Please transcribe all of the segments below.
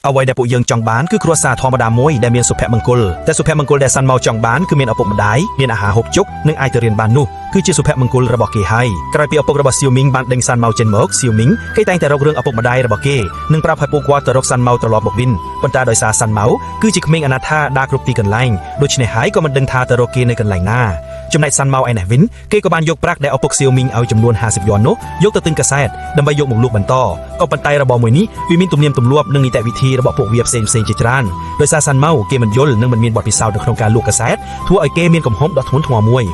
អ្វីដែលពួកយើងចង់បានគឺគ្រួសារធម្មតាមួយដែលមានសុភមង្គលតែសុភមង្គលដែលសាន់ម៉ៅចង់បានគឺមានឪពុកម្ដាយមានអាហារហូបចុកនិងអាចទៅរៀនបាននោះគឺជាសុភមង្គលរបស់គេហើយក្រោយពីឪពុករបស់សៀវមីងបានដេញសាន់ម៉ៅចេញមកសៀវមីងគេតែងតែរករឿងឪពុកម្ដាយរបស់គេនិងប្រាប់ឲ្យពួកគាត់ទៅរកសាន់ម៉ៅត្រឡប់មកវិញប៉ុន្តែដោយសារសាន់ម៉ៅគឺជាក្មេងអនាថាដើរគ្រប់ទីកន្លែងដូច្នេះហើយក៏មិនដឹងថាទៅរកគេនៅកន្លែងណាចំណែកសាន់ម៉ៅឯនេះវិញគេក៏បានយកប្រាក់ដែលឪពុកសៀវមីងឲ្យចំនួន50យន់នោះយកទៅទិញកាសែតដើម្បីយកមកលក់បន្តក៏ប៉ុន្តែរបរមួយនេះវាមានទំនៀមទម្លាប់និងនីតិវិធីរបស់ពួកវាផ្សេងៗជាច្រើនដោយសារសាន់ម៉ៅគេមិនយល់និងមិនមានបទពិសោធន៍នៅក្នុងការលក់កាសែតធ្វើឲ្យគេមានកំហុសដ៏ធ្ងន់ធ្ងរមួយ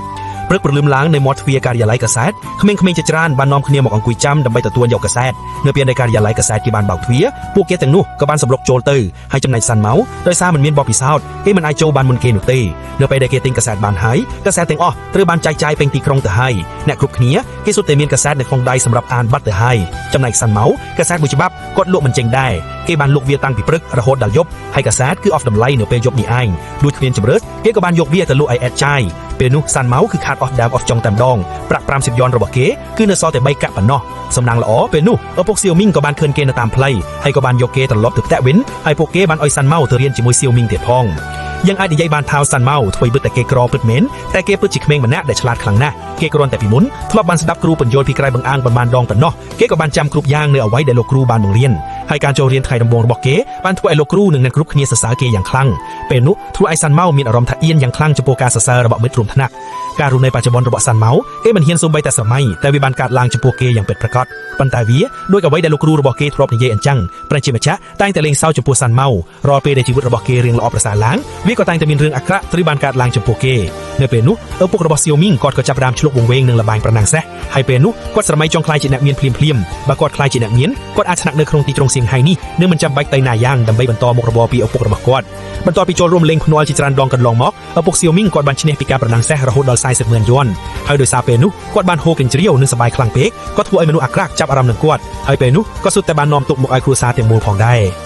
ព្រឹកព្រលឹមឡើងនៅមាត់ទ្វារការិយាល័យកាសែតក្មេងៗជាច្រើនបាននាំគ្នាមកអង្គុយចាំដើម្បីទទួលយកកាសែតនៅពេលដែលការិយាល័យកាសែតគេបានបើកទ្វារពួកគេទាំងនោះក៏បានសម្រុកចូលទៅហើយចំណែកសាន់ម៉ៅដោយសារមិនមានបទពិសោធន៍គេមិនអាចចូលបានមុនគេនោះទេនៅពេលដែលគេទិញកាសែតបានហើយកាសែតទាំងអស់ត្រូវបានចែកចាយពេញទីក្រុងទៅហើយអ្នកគ្រប់គ្នាគេសុទ្ធតែមានកាសែតនៅក្នុងដៃសម្រាប់អានបាត់ទៅហើយចំណែកសាន់ម៉ៅកាសែតមួយច្បាប់គាត់លក់មិនចេញដែរគេបានលក់វាតាំងពីព្រឹករហូតដល់យប់ហើយកាសែតគឺអស់តម្លៃនៅពេលយប់នេះឯងដូចគ្មានជម្រើសគេក៏បានយកវាទៅលក់ឲ្យអេតចាយពេលនោះសាន់ម៉ៅគឺខាតអស់ដើមអស់ចុងតែម្ដងប្រាក់50យន់របស់គេគឺនៅសល់តែ3កាក់ប៉ុណ្ណោះសំណាងល្អពេលនោះឪពុកសៀវមីងក៏បានឃើញគេនៅតាមផ្លូវហើយក៏បានយកគេត្រឡប់ទៅផ្ទះវិញហើយពួកគេបានឲ្យសាន់ម៉ៅទៅរៀនជាមួយសៀវមីងទៀតផងយើងអាចនិយាយបានថាសាន់ម៉ៅធ្វើបិទតែគេក្រពិតមែនតែគេពិតជាក្មេងម្នាក់ដែលឆ្លាតខ្លាំងណាស់គេគ្រាន់តែពីមុនធ្លាប់បានស្ដាប់គ្រូបញ្យល់ពីក្រៅបង្អាងប៉ុន្មានដងប៉ុណ្ណោះគេក៏បានចាំគ្រប់យ៉ាងនៅអ្វីដែលលោកគ្រូបានបង្រៀនហើយការចូលរៀនថ្ងៃដំបូងរបស់គេបានធ្វើឲ្យលោកគ្រូនិងអ្នកគ្រប់គ្នាសរសើរគេយ៉ាងខ្លាំងពេលនោះធ្វើឲ្យសាន់ម៉ៅមានអារម្មណ៍ថាអៀនយ៉ាងខ្លាំងចំពោះការសរសើររបស់មិត្តរួមថ្នាក់ការរស់នៅបច្ចុប្បន្នរបស់សាន់ម៉ៅគេមិនហ៊ានសូម្បីតែស្រមៃតែវាបានកើតឡើងចំពោះគេយ៉ាងពិតប្រាកដប៉ុន្តែវាដូចអ្វីដែលលោកគ្រូរបស់គេធ្លាប់និយាយអញ្ចឹងព្រះជាម្ចាស់តែងតែលេងសើចចំពោះសាន់ម៉ៅរាល់ពេលដែលជីវិតរបស់គេរៀងល្អប្រសើរឡើងវាក៏តែងតែមានរឿងអាក្រក់ត្រូវបានកើតឡើងចំពោះគេនៅពេលនោះឪពុករបស់សៀវមីងគាត់ក៏ចាប់ផ្ដើមឆ្លុកវង្វេងនឹងល្បែងប្រណាំងសេះហើយពេលនោះគាត់ស្រមៃចង់ក្លាយជាអ្នកមានភ្លាមភ្លាមបើគាត់ក្លាយជាអ្នកមានគាត់អាចស្នាក់នៅក្នុងទីក្រុងសៀងហៃនេះនឹងមិនចាំបាច់ទៅណាយ៉ាងដើម្បីបន្តមុខរបរពីឪពុករបស់គាត់បន្ទាប់ពីចូលរួមលេងភ្នាល់ជាច្រើនដងកន្លងមកឪពុកសៀវមីងគាត់បានឈ្នះពីការប្រណាំងសេះរហូតដល់40ម៉ឺនយួនហើយដោយសារពេលនោះគាត់បានហូរកញ្ជ្រៀវនិងសប្បាយខ្លាំងពេកក៏ធ្វើឲ្យមនុស្សអាក្រក់ចាប់អារម្មណ៍នឹងគាត់ហើយពេលនោះក៏សុទ្ធតែបាននាំទុកមកឲ្យគ្រួសារទាំងមូលផងដែរ។